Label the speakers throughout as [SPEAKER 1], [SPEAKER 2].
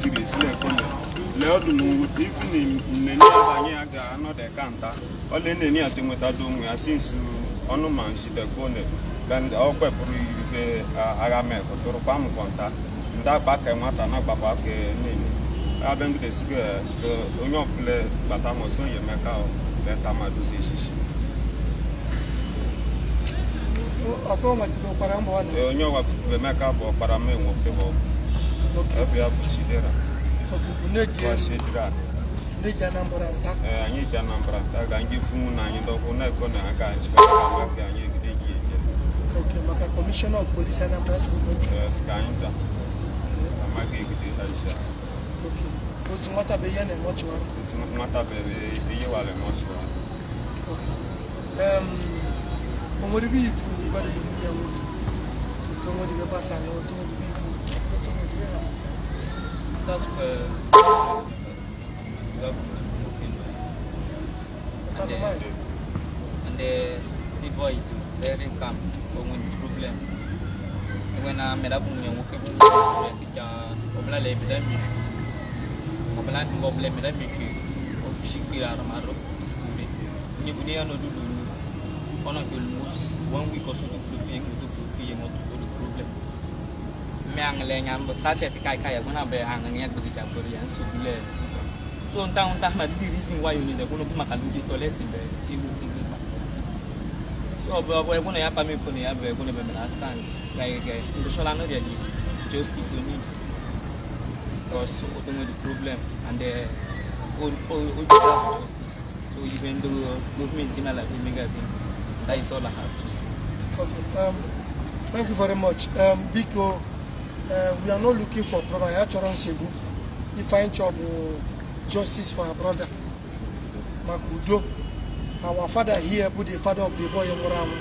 [SPEAKER 1] Ziri ezi na-ekone lee ọdụ m mwute ifu na nneni abanye ya ga-anọdụ ka nta ọla nneni ya tenwetado onwe ya since ọnụ ma njidekwone ọ kwepụrụ ibe agha mekụtụrụkwa m kọnta ndị akpa ka nwata na agbakwa ka nneni abengidesi onye ọbụla gbata ma ọsọ enyemaka leta ma dozie eshishi.
[SPEAKER 2] Ọkwa ọkwara mbọ na
[SPEAKER 1] Onye ọwa Emeka bụ ọkpara m nwoke bụ ebe ya bụ Chidera.
[SPEAKER 2] Oke
[SPEAKER 1] Chidera.
[SPEAKER 2] Neji Anambra nta.
[SPEAKER 1] Ee, anyị ji Anambra nta ga anyị funwu na anyị dọkwu na-eko na aka anyị chịkọta maka anyị egide gị eje.
[SPEAKER 2] Oke, maka Commissioner of Police Anambra sikwu n'otu.
[SPEAKER 1] Ee, sị ka anyị bịa amaghị egide Aisha.
[SPEAKER 2] Oke, otu nwata bụ ihe na-eme ọchịwara.
[SPEAKER 1] Otu nwata bere ihe wale mọchụwa.
[SPEAKER 2] Oke, o nwere ibe ifu gwara bụ nwunye nwoke to nwere ibe gbasa na otu nwere ibe ifu otu nwere ihe ha.
[SPEAKER 3] That's where
[SPEAKER 2] Ọtanụ nwanyị.
[SPEAKER 3] And the boy is very calm when the problem. When I met up with nwoke bụ kija ọbụla la ebida mi ọbụla ọbụla emeda mi ke oshikpere arụmarụ history nye bụ ya nọdụ lolu ọnọ nke almost one week or so to flu fi to flu fi ngo to the problem me angle nya mbo sachet kai kai gona be angle nya gbe ja bori ya nsogbu le. So nta nta ma the reason why you need the gono maka lu toilet be iwu igbe gba. So ọbụ ọbụ egwu na ya pa mefu na ya bụ egwu na ebe na stand like ndoshola no really justice you need because o don't know the problem and the o o o deserve justice. So even though government in like mega bin, that is all I have to say.
[SPEAKER 2] Okay, thank you very much. Biko, we are not looking for problem. Anyị achọrọ nsogbu. Ife anyị chọrọ bụ justice for our brother. Maka udo. Our father here bụ the father of the boy nwụrụ anwụ.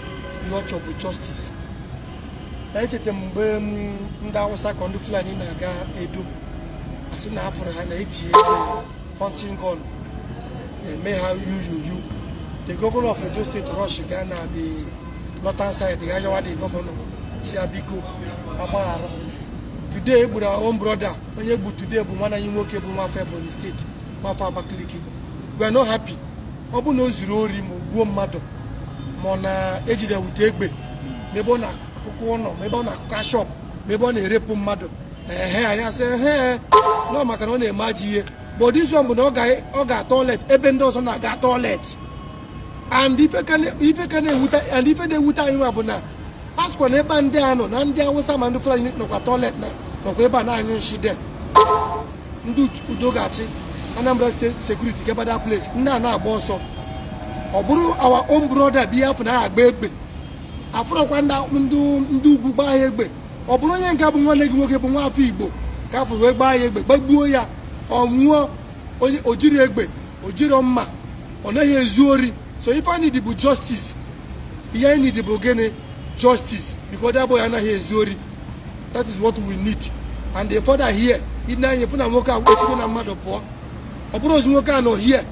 [SPEAKER 2] Ihe ọ chọrọ bụ justice. Echeta m mgbe ndị Awụsa ka ndị Fulani na-aga Edo. Asị na afụrụ ha na-eji egbe hunting gun eme ha yuyuyu. The governor of Edo State rush gaa na the northern side ga yawa the governor si ya biko agbaghara. Today egburu our own brother. Onye egbu today bụ nwanne anyị nwoke bụ nwafọ Ebonyi State, nwafọ Abakaliki. We are not happy. Ọ bụ na o zuru ori ma o gbuo mmadụ ma ọ na-ejide wute egbe ma ebe ọ na-akụkọ ụlọ ma ebe ọ na-akụka shop ma ebe ọ na-erepụ mmadụ ehe anyị asị ehe nọ maka na ọ na-eme ajọ ihe. But this one bụ na ọ ga toilet ebe ndị ọzọ na-aga toilet. And ife ka na-ewute and ife na-ewute anyị nwa bụ na a sịkwa na ebe ndị a nọ na ndị Awụsa ma ndị Fulani nọkwa toilet na nọkwa ebe a na-anyụ nshi de ndị udo ga-achị Anambra State Security kebe that place ndị a na-agba ọsọ. Ọ bụrụ our own brother bụ ihe afọ na agba egbe afụrọkwa ndị ugwu gbaa ya egbe. Ọ bụrụ onye nke bụ nwanne gị nwoke bụ nwa afọ Igbo ka afọ wee gbaa ya egbe gbagbuo ya ọ nwụọ. Onye o jiri egbe o jiri mma ọ naghị ezu ori. So ife anyị need bụ justice. Ihe anyị need bụ gịnị? Justice, because that boy anaghị ezu ori. That is what we need. And the father here ine anya fụ na nwoke a esigo na mmadụ pụọ ọ bụrụ ozu nwoke a nọ here.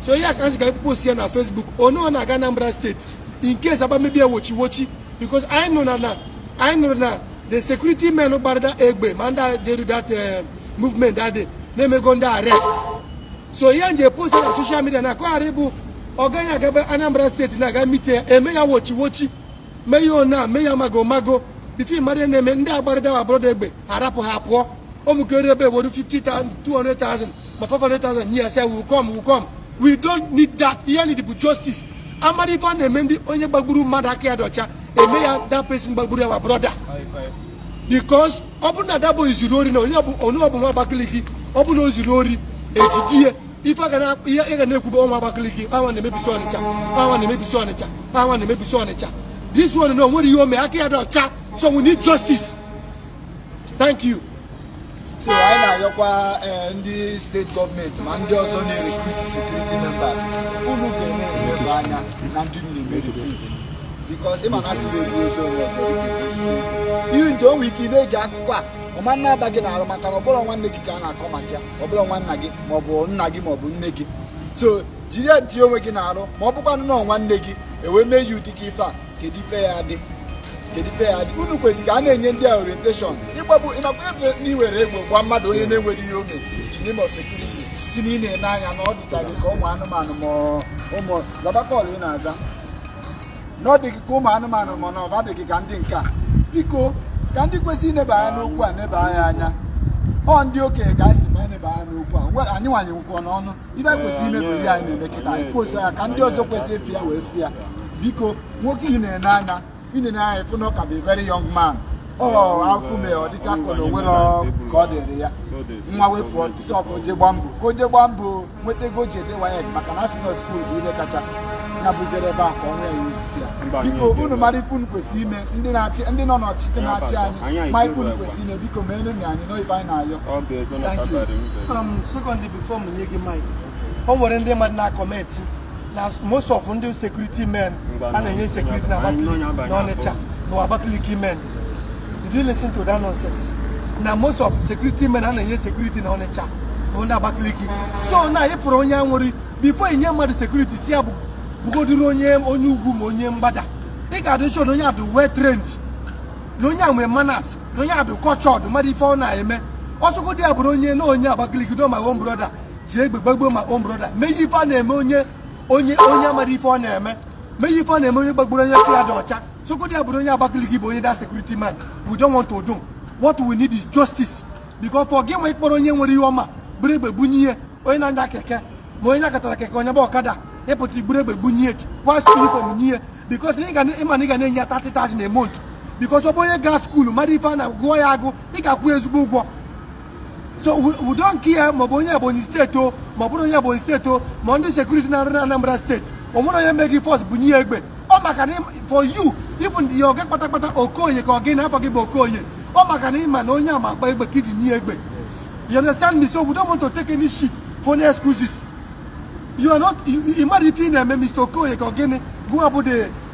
[SPEAKER 2] So ihe a ka ka post ya na Facebook onye ọ na-aga Anambra State in case aba mebie wochi wochi, because anyị nụrụ na anyị nụrụ na the security men gbara egbe ma ndị jeru that movement that day na-emego ndị arrest. So ihe nje post na social media na ka ọ ghara ịbụ ọ gaghị agaba Anambra State na-aga mite ya eme ya wochi wochi mee ya ona mee ya mago mago before mara na-eme ndị agbarịda wa brother egbe arapụ ha pụọ omukere ebe were 50,000, 200,000 ma 500,000 nye ya sị we will come, we will come. We don't need that. Ihe need bụ justice. Amara ife a na-eme ndị onye gbagburu mmadụ aka ya dọcha eme ya that person gbagburu ya wa brother, because ọ bụrụ na dabo zuru ori na onye ọ bụ nwa Abakaliki ọ bụ na o zuru ori ejide ya ife ihe ga na-ekwube ọnwa Abakaliki awa na-emebisi Ọnịcha awa na-emebisi Ọnịcha awa na-emebisi Ọnịcha. This one no nwere ihe o mee aka ya dị ọcha. So we need justice. Thank you.
[SPEAKER 4] So anyị na-ayọkwa ndị steeti gọọmenti ma ndị ọzọ na-recruit security members unu ga-eme nleba anya na ndị na-eme recruit, because ịma na asị na-ebu ozu onye ọzọ dịka ebu osisi nkụ. Ihe nje o nwere ike ị na-ege akụkọ a ọma nna-aba gị n'arụ maka na ọbụrụ nwanne gị ka a na-akọ maka ya ọbụrụ nwanna gị maọbụ nna gị maọbụ nne gị. So jiri ya tie onwe gị n'arụ ma ọ bụkwanụ na nwanne gị ewee mee ya ụdị ka ife a kedu ife ya dị. Kedu ife ya dị unu kwesịrị ka a na-enye ndị a orientation ịgbagbu ịmakwa ebe na iwere egbe gwa mmadụ onye na-enweghị ihe ome name of security si na ị na-ene anya na ọ dịcha gị ka ụmụ anụmanụ ma ụmụ zabakọl ị na-aza na ọ dị gị ka ụmụ anụmanụ ma na ọ adịghị ka ndị nke a. Biko, ka ndị kwesịrị ineba anya n'okwu a neba anya anya. Ọ ndị okenye ka anyị si ma neba anya n'okwu a. Anyị nwanyị nwụkwọ n'ọnụ ibe anyị kwesịrị ime bụ ihe anyị na-eme kịta. Anyị post ya ka ndị ọzọ kwesịrị ịfụ ya wee fụ ya. Biko, nwoke ị na-ene anya, ị na-ene anya ịfụ na ọ ka bụ very young man. Ọ afụ mee ọ dịcha ka na onwere ka ọ dịrị ya nwa wee pụọ sị ọ ka o jee gbaa mbọ, ka o jee gbaa mbọ nweta ego o ji ede WAEC, maka na asị na school bụ ihe kacha ya bụziere ebe a ka ọnwa ya ezute ya. Biko, unu mara ife unu kwesịrị ime, ndị na-achị, ndị nọ n'ọchịchị na-achị anyị, ma ife unu kwesịrị ime, biko meere na anyị n'ife anyị na-ayọ. Thank you.
[SPEAKER 2] Secondly, before m nye gị mic, o nwere ndị mmadụ na-acomment na most of ndị security men a na-enye security na Abakaliki, na Ọnịcha, na Abakaliki men. Did you listen to that nonsense? Na most of security men a na-enye security na Ọnịcha bụ ndị Abakaliki. So na ịfụrụ onye nwere before inye mmadụ security, si ya bugoduru onye ugwu ma onye mgbada, ị ga-adị sure na onye a dị well trained, na onye a nwere manners, na onye a dị cultured, mmadụ ife ọ na-eme. Ọsọgodi ya bụrụ onye na onye Abakaliki do, my own brother ji egbe gbagbuo my own brother, mee ihe ife a na-eme onye amara ife ọ na-eme, mee ihe ife ọ na-eme onye gbagburu onye ya dị ọcha. Sogodi ya bụrụ onye Abakaliki bụ onye da security man, we don't want to do. What we need is justice, because for gị nwe ịkpọrọ onye nwere ihe ọma buru egbe bunye ihe onye na-anya keke, ma onye nyakọtara keke, onye bụ ọkada, ịpụta igburu egbe bunye kwa uniform nye, because na ịma na ị ga na-enye ya 30,000 a month, because ọ bụ onye gaa school mara ife a na-agụọ ya agụ, ị ga-akwụ ya ezigbo ụgwọ. So we don't care ma ọ bụ onye Ebonyi Steeti o, ma ọ bụrụ onye Ebonyi Steeti o, ma ndị security na-arụ na Anambra Steeti, o nwere onye mee gị force bunye ya egbe. Ọ maka na for you even the oga kpatakpata Okoye ka ọ gị na afọ gị bụ Okoye, ọ maka na ịma na onye ama agba egbe ka iji nye ya egbe. You understand me? So we don't want to take any shit for any excuses. You are not ị mara ife ị na-eme, Mr. Okoye ka ọ gịnị gụwa bụ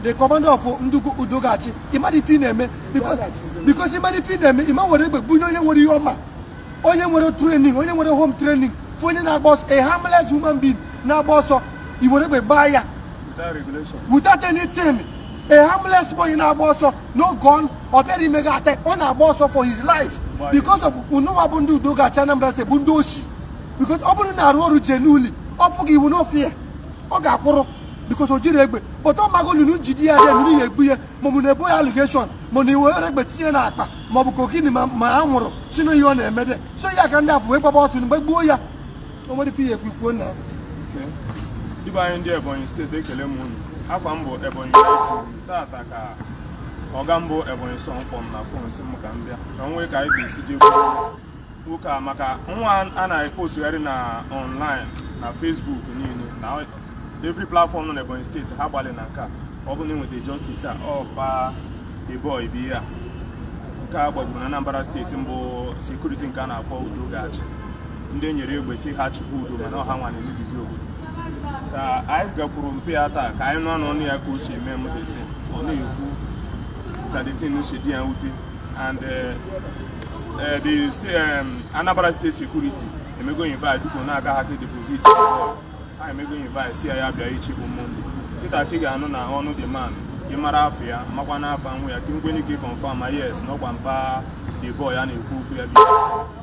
[SPEAKER 2] the commander of ndị Udogachi. Ị mara ife ị na-eme, because ị mara ife ị na-eme, ị ma were egbe bunye onye nwere ihe ọma, onye nwere training, onye nwere home training, fụ onye na-agba ọsọ, a harmless human being na-agba ọsọ, i were egbe gbaa ya
[SPEAKER 1] without regulation,
[SPEAKER 2] without anything. A harmless boy na-agba ọsọ, no gun, ọ bịara ime gị ate, ọ na-agba ọsọ for his life because of ununwa bụ ndị Udogachi Anambra Steeti bụ ndị ochi. Because ọ bụrụ na arụ ọrụ genuinely, ọ fụ gị iwu n'ofe ọ ga-akwụrụ, because o jiri egbe, but ọ mago nunu jide ya ya nunu ya egbu ya, ma ọ bụ na-ebo ya allegation, ma na iwere egbe tinye n'akpa, ma ọ bụ cocaine, ma anwụrụ si na ihe ọ na-emede. So ya ka ndị afọ wee gbaba ọsọ mgbe gbuo ya. O nwere ife ya ekwu ikwuo na
[SPEAKER 1] Ibe anyị ndị Ebonyi Steeti, ekele m unu. Afọ m bụ Ebonyi Steeti. Tata ka ọga mbụ Ebonyi Son kpọ m na phone, si m ka m bịa ka m nwee ka anyị ga-esi jee kwuo nwoke a, maka nwa a na-epostgharị na online, na Facebook niile, na every platform nọ n'Ebonyi Steeti. Ha gbalị na nke a, ọ bụ na enweta justice a, ọ pa the boy bụ ihe a nke a gbagburu na Anambra Steeti mbụ, security nke a na-akpọ Udo Ga-achị, ndị e nyere egbe si ha chịkwa udo, mana ọha nwa na-emebizi obodo. Ka anyị gakwuru mpe ya taa ka anyị nụ ọnụ ya ka o si eme m the thing. Ọ na-ekwu ka the thing si dị ya mwute and the Anambra State security emego invite biko na-aga ha ka deposit ha emego invite si ya ya bịa echi bụ Monday. Kịta ka ị ga-anụ na ọnụ the man, ka ị mara afọ ya, makwa n'afọ nwụ ya, ka nkwenye ka ị confirm ma yes na ọkwa mpa the boy ya na-ekwu okwu ya. Bịa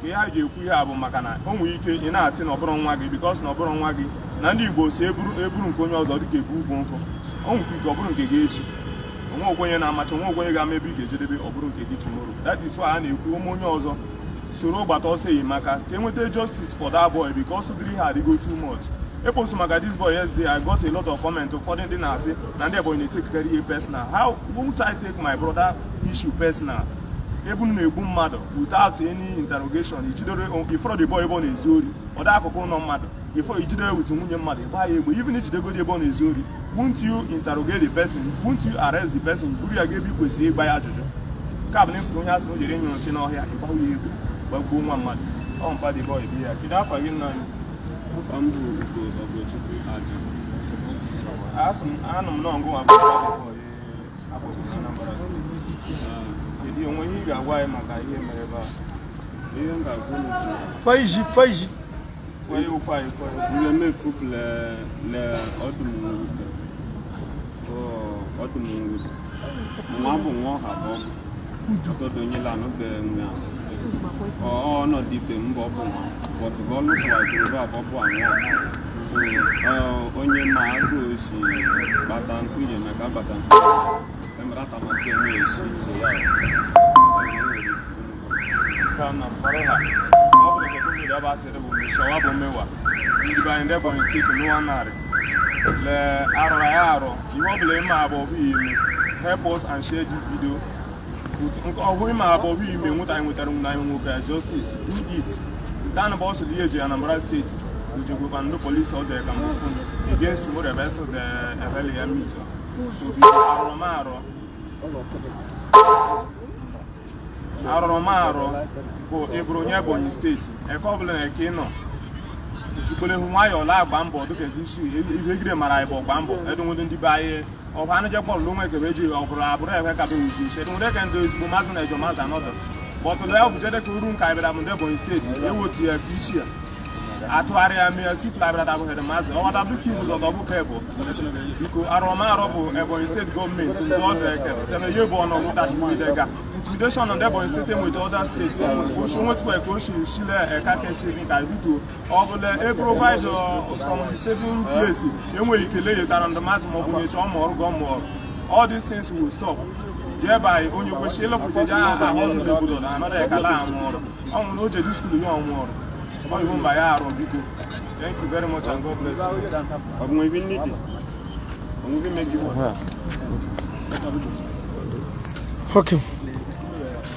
[SPEAKER 1] ka ihe a ji ekwu ihe a bụ maka na o nwere ike ị na-asị na ọ bụrụ nwa gị, because na ọ bụrụ nwa gị na ndị Igbo si eburu eburu nke onye ọzọ dịka ebu ugwu nkụ. O nwekwa ike ọ bụrụ nke gị echi. Onwe okwenye na-amacha, onwe okwenye ga-ama ebe ị ga-ejedebe ọ bụrụ nke gị tomorrow. That is why a na-ekwu ome onye ọzọ soro gbata ọsọ enyemaka ka enweta justice for that boy, because dịrị ha adịgo too much. Epost maka this boy yesterday, I got a lot of comment. Ụfọdụ ndị na-asị na ndị Ebonyi na-etekarị ihe personal. How won't I take my brother issue personal? Ebe unu na-egbu mmadụ without any interrogation, ijidere ifọrọ the boy ebe ọ na-ezu ori, ọ dị akụkụ ụlọ mmadụ, ifo ijidere with nwunye mmadụ, ịgba ya egbe. Even ijidegodi ebe ọ na-ezu ori, won't you interrogate the person? Won't you arrest the person, buru ya ga ebe ị kwesịrị ịgba ya ajụjụ? Nke a bụ na ifuru onye asị na o jere ịnyụ nsị n'ọhịa, ịgbawa ya egbe, gbagbuo nwa mmadụ. Ọ mpa the boy bi ya. Kedu afa gị, nna anyị?
[SPEAKER 5] Afa m bụ Ugo Ogochukwu Aja.
[SPEAKER 1] Asị m anụ m nọọ ngụnwa bụ mpa the boy akpọgburu na Anambra Steeti. Kedu onwe ihe ị ga-agwa anyị maka ihe mere ebe a?
[SPEAKER 5] Ihe m ga-agwa unu bụ
[SPEAKER 2] Faiji faiji.
[SPEAKER 1] Kwanye okwu anyị, kwanye.
[SPEAKER 5] Ile mefu le ọdụm nwute. Ọ ọdụm nwute.
[SPEAKER 1] Nwa bụ nwa ọha bụ ọbụ. Ọtọdụ onye lanụ be nwa. Ọnọdụ ibe mbọ bụ nwa. But gọlụ fụwa igoro abọ bụ anwụ. So onye ma agụ osi bata nkwunye maka bata nkwunye. Emere atamate enwe esi so ya.
[SPEAKER 5] Ọ bụrụ ka mmiri aba asịrị bụ mishawa bụ mmewa ndị be anyị ndị Ebonyi steeti n'ụwa narị le arụrụ ya arụ ihe ọ bụla ịma abụ ọbụ ime. Help us and share this video. Nke ọhụ ịma abụ ọbụ ime nweta anyị nwetara nwunye anyị nwoke ya justice do it ntanụ bụ ọsọ ihe eji Anambra steeti ojegwekwa ndị polisi ọ dị ka mbụ against tomorrow ebe sị the ebele ya meet. So biko, arụrụ m arụ arụrụ m arụ bụ ịbụrụ onye Ebonyi steeti eke ọbụla na eke ị nọ jikwere hụ nwayọọ la agba mbọ dịka isi ihe egide mara anyị bụ ọgba mbọ edonwedo ndị be anyị ọbụ anụ je kpọrọ onwe ekebe eji ọ bụrụ abụrụ ebe ka be uzu isi edonwedo ka ndị ezigbo mazụ na ejo mazụ anọdụ bọtụlụ ya bụ jede ka uru nka bịara bụ ndị Ebonyi steeti ewotu ya ka ichi ya atụgharị ya mee si fla bịara dabụ hedị mazụ ọwata bụ ka ibu zọdọ bụ ka bụ biko arụmarụ bụ Ebonyi steeti gọọmenti ndị ọdụ eke teme ihe bụ ọnọgụ datidega intimidation ndị Ebonyi steeti enweta ọda steeti oshi onwetukwa ka o shiri shile ekake steeti nka rutuo ọ bụla e provide some saving place enweghị ike leyetara ndị mmadụ maọbụ nyecha ọmụ ọrụ gọmụ ọrụ. All these things will stop thereby onye kwesịrị ịlọfụjeje aha ọzọ obodo na anọdụ ekala anwụ ọrụ ọnwụ na o jedu skuulu ya ọnwụ ọrụ ọ iwu mba ya arụ. Biko, thank you very much and God bless you.
[SPEAKER 1] Ọ bụ nwe ibi nnidi. Ọ nwe ibi megi.
[SPEAKER 2] Okay.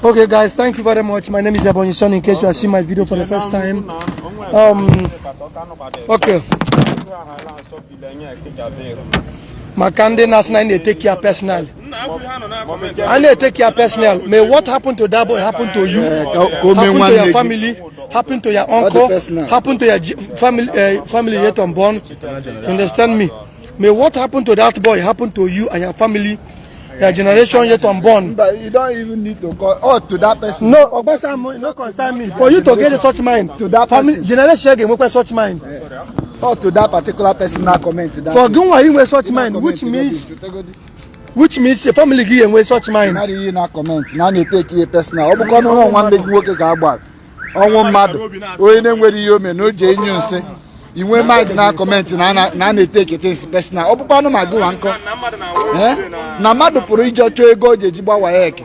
[SPEAKER 2] Okay, guys, thank you very much. My name is Ebonyi Son. In case you are seeing my video for the first time, okay. Maka ndị na-asị na anyị na-etake ya personal. I na-etake ya personal. May what happened to that boy happen to you,
[SPEAKER 4] Ka o mee
[SPEAKER 2] happen to
[SPEAKER 4] nwanne
[SPEAKER 2] your
[SPEAKER 4] gị.
[SPEAKER 2] family, happen to your uncle,
[SPEAKER 4] Personal.
[SPEAKER 2] Happen to your family yet unborn. You understand me? May what happened to that boy happen to you and your family, your generation yet unborn.
[SPEAKER 4] But you don't even need to call oh to that person.
[SPEAKER 2] No, Ogbasa, no concern me. For you to get such mind,
[SPEAKER 4] To that
[SPEAKER 2] family
[SPEAKER 4] person.
[SPEAKER 2] Generation ga-enwekwa such mind.
[SPEAKER 4] Or to that particular person na comment that.
[SPEAKER 2] For gị nwa inwe such mind, which means a family gị enwe such mind.
[SPEAKER 4] Narị ihe na comment na a na-etake ihe personal. Ọ bụkwa na ụlọ nwanne gị nwoke ka agba ọnwụ mmadụ onye na-enwere ihe o mere na o ji enyu nsị inwe mind na comment na a na-etake things personal. Ọ bụkwanụ ma gịwa nkọ. Eh? Na mmadụ pụrụ ije chọọ ego o ji eji gbawa ya eke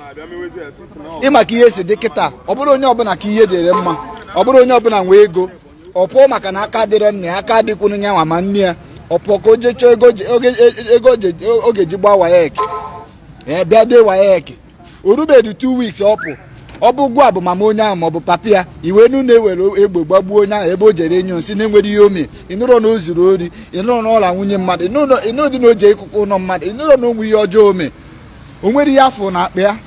[SPEAKER 4] ịma ka ihe si dị kịta. Ọ bụrụ onye ọbụla ka ihe dịrị mma, ọ bụrụ onye ọbụla nwee ego ọ pụọ maka na aka dịrọ nna ya, aka adịkwunu ya nwa ma nne ya, ọ pụọ ka o jee chọọ ego ọ ga-eji gba WAEC ee bịa dee WAEC. O rubeghị 2 weeks ọ pụ. Ọ bụ ụgwọ a bụ mama onye ahụ maọbụ papa ya iwe nu na-ewere egbe gbagbuo onye ahụ ebe o jere enyo nsị na-enwere ihe ome. Ịnụrọ na o zuru ori, ịnụrọ na ọla nwunye mmadụ, ịnụdị na o ji ịkụkụ ụlọ mmadụ, ịnụrọ na ụmụ ihe ọjọọ ome o nwere ihe afọ na akpa ya.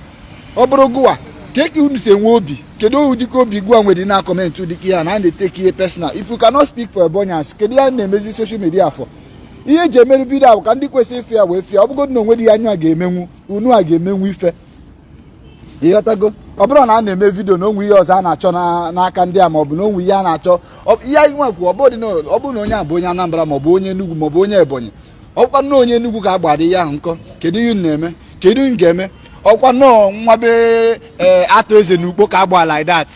[SPEAKER 4] Ọ bụrụ gụwa ka eke unu si enwe obi, kedu ụdịka obi gụwa nwere na comment ụdịka ya na a na-etake ihe personal? If you cannot speak for Ebonyians, kedu ihe a na-emezi social media for? Ihe eji emerụ video ahụ ka ndị kwesịrị ịfụ ya wee fịa. Ọ bụgodị na onwe dị ya anya ga-emenwu unu a ga-emenwu ife, ịghọtago? Ọ bụrụ na a na-eme video na onwe ihe ọzọ a na-achọ n'aka ndị a maọbụ na onwe ihe a na-achọ ihe anyị nwekwu, ọ bụrụ na onye a bụ onye Anambra maọbụ onye Enugu maọbụ onye Ebonyi, ọ bụkwa nnọọ onye Enugu ka a gbara ihe ahụ nkọ, kedu ihe unu na-eme? Kedu ihe unu ga-eme? Ọkwa nnọọ nwa be ee atọ eze na ukpo ka agba like that.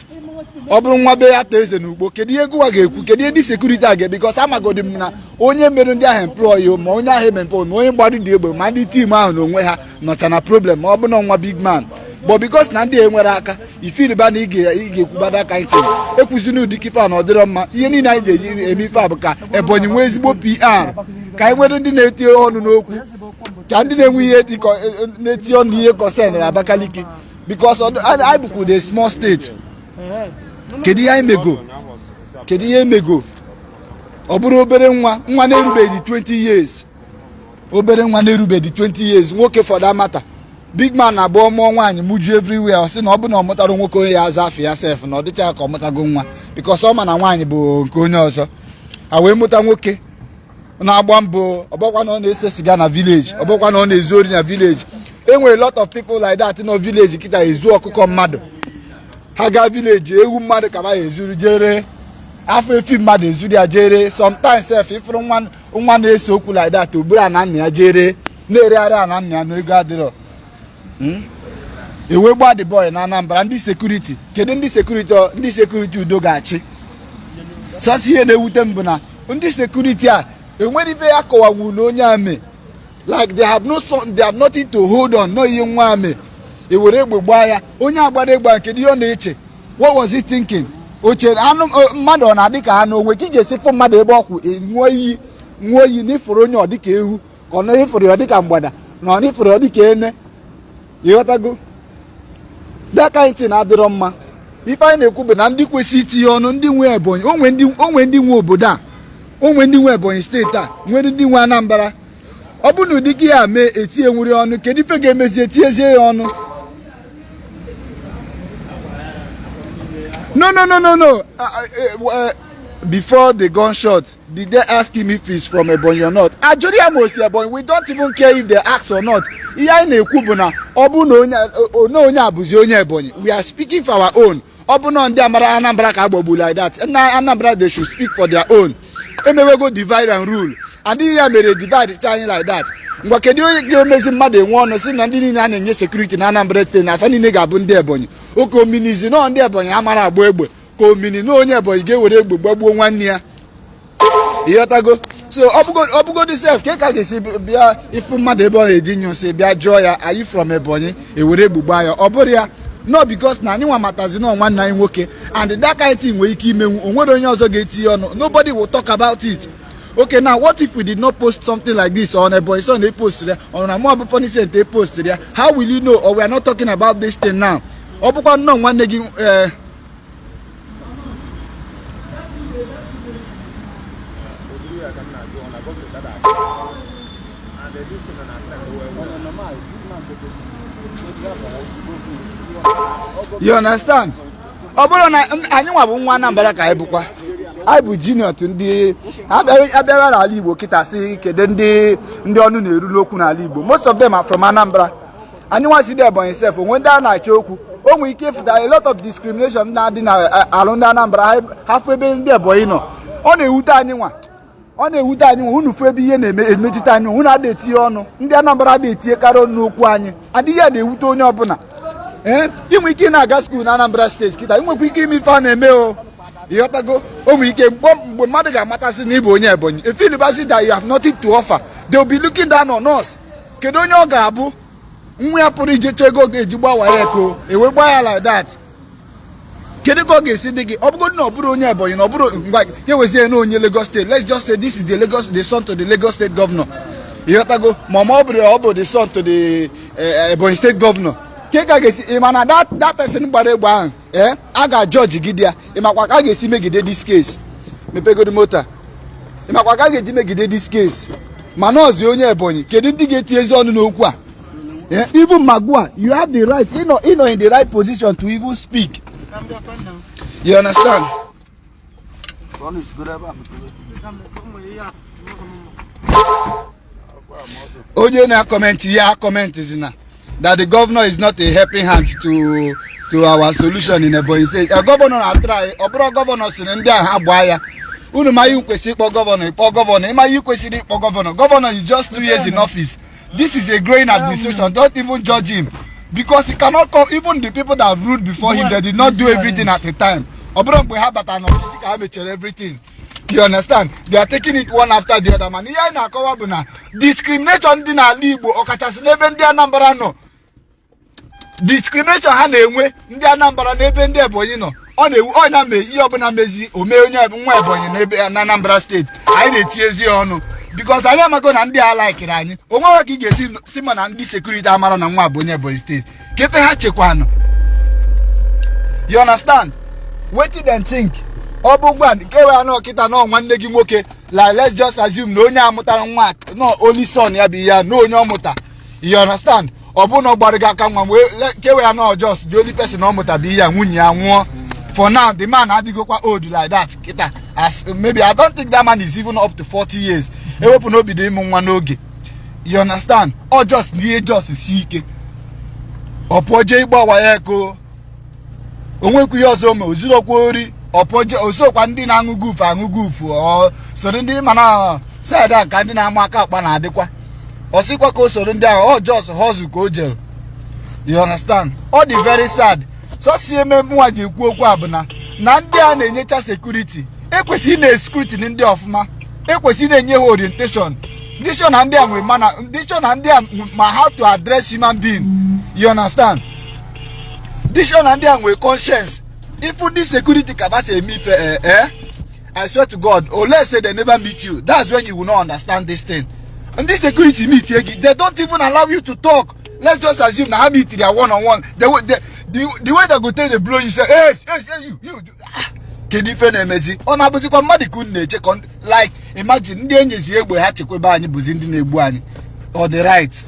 [SPEAKER 4] Ọ bụrụ nwa be atọ eze na ugbo, kedu ihe gụwa ga-ekwu? Kedu ihe ndị security a ga because amagodi m na onye mere ndị ahụ employ ma onye ahụ eme employ ma onye gbara dị egbe ma ndị team ahụ na onwe ha nọcha na problem ma ọ bụ na nwa big man. But because na ndị a enwere aka ifiriba na ị ga-ekwubada aka ntị ekwuzina ụdị ife a na ọ dịrọ mma. Ihe niile anyị ga-eji eme ife a bụ ka Ebonyi nwee ezigbo PR, ka anyị nwere ndị na-etinye ọnụ n'okwu, ka ndị na-enwe ihe dị na-etinye ọnụ ihe concern na Abakaliki, because anyị bụkwa the small state. Kedu ihe anyị mego? Kedu ihe emego? Ọ bụrụ obere nwa, nwa na-erubeghị 20 years, obere nwa na-erubeghị 20 years, nwoke for that matter. Big man na-abụ mụọ nwaanyị mụju everywhere, ọ sị na ọ bụ na ọ mụtara nwoke onye ya aza afọ ya sef na ọ dịcha ka ọ mụtago nwa, because ọ ma na nwaanyị bụ nke onye ọzọ. A wee mụta nwoke na-agba mbọ, ọbọkwa na ọ na-ese siga na village, ọbọkwa na ọ na-ezu ori na village. E nwere lot of people like that nọ village kịta ezu ọkụkọ mmadụ. Ha gaa village, ewu mmadụ ka ha ezuru jere, afọ efi mmadụ ezuru ya jere. Sometimes sef, ịfụrụ nwa nwa na-ese okwu like that, ogburu ana nna ya jere na-eregharị ana nna ya na ego adịrọ. Ewe gba the boy na Anambra. Ndị security, kedu ndị security? Ndị security udo ga-achị. Sọsọ ihe na-ewute m bụ na ndị security a enwere ife ya kọwanwu na onye a mee, like they have no son, they have nothing to hold on. No ihe nwa ame ewere egbe gbaa ya. Onye agbara egbe a, kedu ihe ọ na-eche? What was he thinking? O chere anụ mmadụ ọ na-adị ka anụ onwe ka ị ga-esi fụ mmadụ ebe ọkwụ ṅụọ iyi, ṅụọ iyi na ịfụrụ onye ọ dị ka ewu, ka ọ na ịfụrụ ya ọ dị ka mgbada, na ọ na ịfụrụ ya ọ dị ka ene. Ịghọtago? That kind thing adịrọ mma. Ife anyị na-ekwu bụ na ndị kwesị itinye ọnụ, ndị nwe Ebonyi, onwe ndị nwe obodo a, onwe ndị nwe Ebonyi Steeti a, nwere ndị nwe Anambra. Ọ bụ na ụdị gị ya mee etinye nwuri ọnụ, kedu ife ga-emezi etinyezie ya ọnụ? No, no, no, no, no. Before the gunshot, did they ask him if he's from Ebonyi or not? Ajụrụ ya ma o si Ebonyi. We don't even care if they ask or not. Ihe anyị na-ekwu bụ na ọ bụ na onye a bụzi onye Ebonyi. We are speaking for our own. Ọ bụ na ndị amara Anambra ka agbagbu like that, na Anambra, they should speak for their own. Emewego divide and rule, and ihe ya mere divide cha anyị like that. Ngwa, kedu onye ga-emezi mmadụ enwe ọnụ si na ndị niile a na-enye security na Anambra Steeti na afa niile ga-abụ ndị Ebonyi? Oke ominizi nọ ndị Ebonyi amara agba egbe, ka omini na onye Ebonyi ga-ewere egbe gbagbuo nwanne ya. Ịghọtago? So ọ bụgodi sef ka ka ga-esi bịa ịfụ mmadụ ebe ọ na-eji nyụ nsị, bịa jụọ ya, "Are you from Ebonyi?" Ewere egbe gbaa ya. Ọ bụrụ ya no, because na anyị nwa matazi na nwanne anyị nwoke, and that kind thing nwere ike imenwu, o nwere onye ọzọ ga-etinye ọnụ. Nobody will talk about it. Okay, now what if we did not post something like this on Ebonyi Son? E post ya on na mụ bụ Funny Cent e post ya, how will you know? Or we are not talking about this thing now? Ọ bụkwa nnọọ nwanne gị.
[SPEAKER 5] Ogiri ya ka m na-ajụ, ọ na gọọmenti ada afụ and this thing na trend well well.
[SPEAKER 4] You understand? Ọ bụrụ na anyị nwa bụ nwa Anambra, ka anyị bụkwa, anyị bụ junior to ndị abịara n'ala Igbo kịta. Sị kedu ndị ọnụ na-eru n'okwu n'ala Igbo? Most of them are from Anambra. Anyị nwa si dị Ebonyi sef, onwe ndị a na-achọ okwu. O nwere ike ịfụta a lot of discrimination na-adị na alụ ndị Anambra. Ha fụ ebe ndị Ebonyi nọ, ọ na-ewute anyị nwa, ọ na-ewute anyị nwa. Unu fụ ebe ihe na-eme emetụta anyị, unu ada etinye ọnụ. Ndị Anambra ada etinyekarị ọnụ n'okwu anyị. Adịghị ya na-ewute onye ọbụla. Ee, ị nwere ike ị na-aga school na Anambra Steeti kịta, ị nwekwa ike ime ife a na-eme o. Ịghọtago? O nwere ike mgbe mmadụ ga-amatasị na ịbụ onye Ebonyi, efilibasi that you have nothing to offer. They will be looking down on us. Kedu onye ọ ga-abụ nwa ya pụrụ ije chọọ ego ọ ga-eji gbawa ya eko, ewe gbaa ya like that? Kedu ka ọ ga-esi dị gị? Ọ bụgodị na ọ bụrụ onye Ebonyi, na ọ bụrụ ngwa ya wezie na onye Lagos Steeti, let's just say this is the Lagos, the son to the Lagos State governor. Ịghọtago? Ma ọ bụrụ ọ bụ the son to the Ebonyi State governor, ke ka ga-esi? Ị ma na that person gbara egbe ahụ, ee, a ga-ajọji gị ya. Ị makwa ka a ga-esi megide this case? Mepegodi moto a. Ị makwa ka a ga-eji megide this case? Ma nọọsụ onye Ebonyi, kedu ndị ga-eti ezi ọnụ n'okwu a? Even Magua, you have the right, you know, in the right position to even speak. You understand? Onye na-acomment ihe a comment na that the governor is not a helping hand to our solution in Ebonyi State. A governor na try. Ọ bụrụ governor si na ndị ahụ ha gbaa ya, unu ma ihe kwesịrị ịkpọ governor, ịkpọ governor. Ịma ihe kwesịrị ịkpọ governor. Governor is just 2 years in office. This is a growing administration. Don't even judge him, because he cannot come. Even the people that ruled before him, they did not do everything at a time. Ọ bụrụ mgbe ha batara n'ọchịchị ka ha mechara everything. You understand? They are taking it one after the other. Mana ihe anyị na-akọwa bụ na discrimination dị n'ala Igbo, ọkachasị n'ebe ndị Anambra nọ, discrimination ha na-enwe ndị Anambra n'ebe ndị Ebonyi nọ, ọ na-ewu ọnya mee ihe ọbụla mezi ome onye nwa Ebonyi n'ebe na Anambra Steeti, anyị na-eti ezi ọnụ, because anyị amago na ndị a laikiri anyị. O nweghị ka ị ga-esi si ma na ndị security amara na nwa bụ onye Ebonyi Steeti, ka efe ha chekwanụ. You understand? Wetin dem think? Ọ bụ gwa nke wee anọ kịta nọ nwanne gị nwoke, like let's just assume na onye amụtara nwa nọ only son ya bụ ya na onye ọ mụta. You understand? Ọ bụ na ọ gbara gị aka nwa wee ke wee anọ, just the only person ọ mụta bụ ihe ya, nwunye ya nwụọ. For now, the man adịgokwa old like that kịta, as maybe I don't think that man is even up to 40 years. Ewepụ na o bido ịmụ nwa n'oge. You understand? Ọ just na ihe just si ike, ọ pụọ jee ịgba waye eko, onwekwu ihe ọzọ ome ozurokwa ori. Ọ pụọ jee osokwa ndị na-aṅụ gufu aṅụ gufu, ọ soro ndị mana side a ka ndị na-ama aka akpa na-adịkwa. Ọ sịkwa ka o soro ndị ahụ, ọ just hustle ka o jere. You understand? Ọ dị very sad. Sọsọ eme nwa ji ekwu okwu a bụ na na ndị a na-enyecha security ekwesịghị na scrutiny ndị ọfụma, ekwesịghị na-enye ha orientation. Ndị sure na ndị a nwe mana ndị sure na ndị a ma how to address human being. You understand? Ndị sure na ndị a nwe conscience. If ndị security ka ba si eme ife, I swear to God, unless say they never meet you, that's when you will not understand this thing. Ndị security meet gị, they don't even allow you to talk. Let's just assume na ha meet their one on one. The way they go take dey blow you, say, hey, hey, hey, you. Ah, kedu ife na-emezi? Ọ na-abụzikwa mmadụ ka unu na-eche ka like imagine ndị enyezi egbe ha chekwebe anyị bụzi ndị na-egbu anyị. Ọ dị right.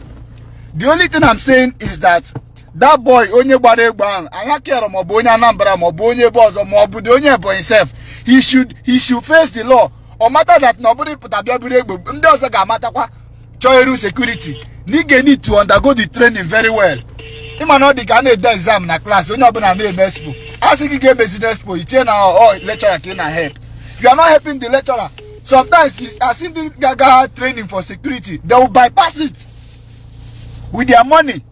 [SPEAKER 4] The only thing I'm saying is that that boy onye gbara egbe ahụ, anyị akịrọ ma ọ bụ onye Anambra ma ọ bụ onye ebe ọzọ ma ọ bụ onye Ebonyi sef, he should face the law. Ọ mata that na ọ bụrụ ịpụta bịa buru egbe, ndị ọzọ ga-amatakwa chọọ eru security na ị ga-need to undergo the training very well. Ịma na ọ dị ka a na-ede exam na class, onye ọbụla na-eme expo, a sị gị ga-emezi na expo, iche na ọ lecturer ka ị na help. You are not helping the lecturer. Sometimes as ndị ga-aga training for security, they will bypass it with their money.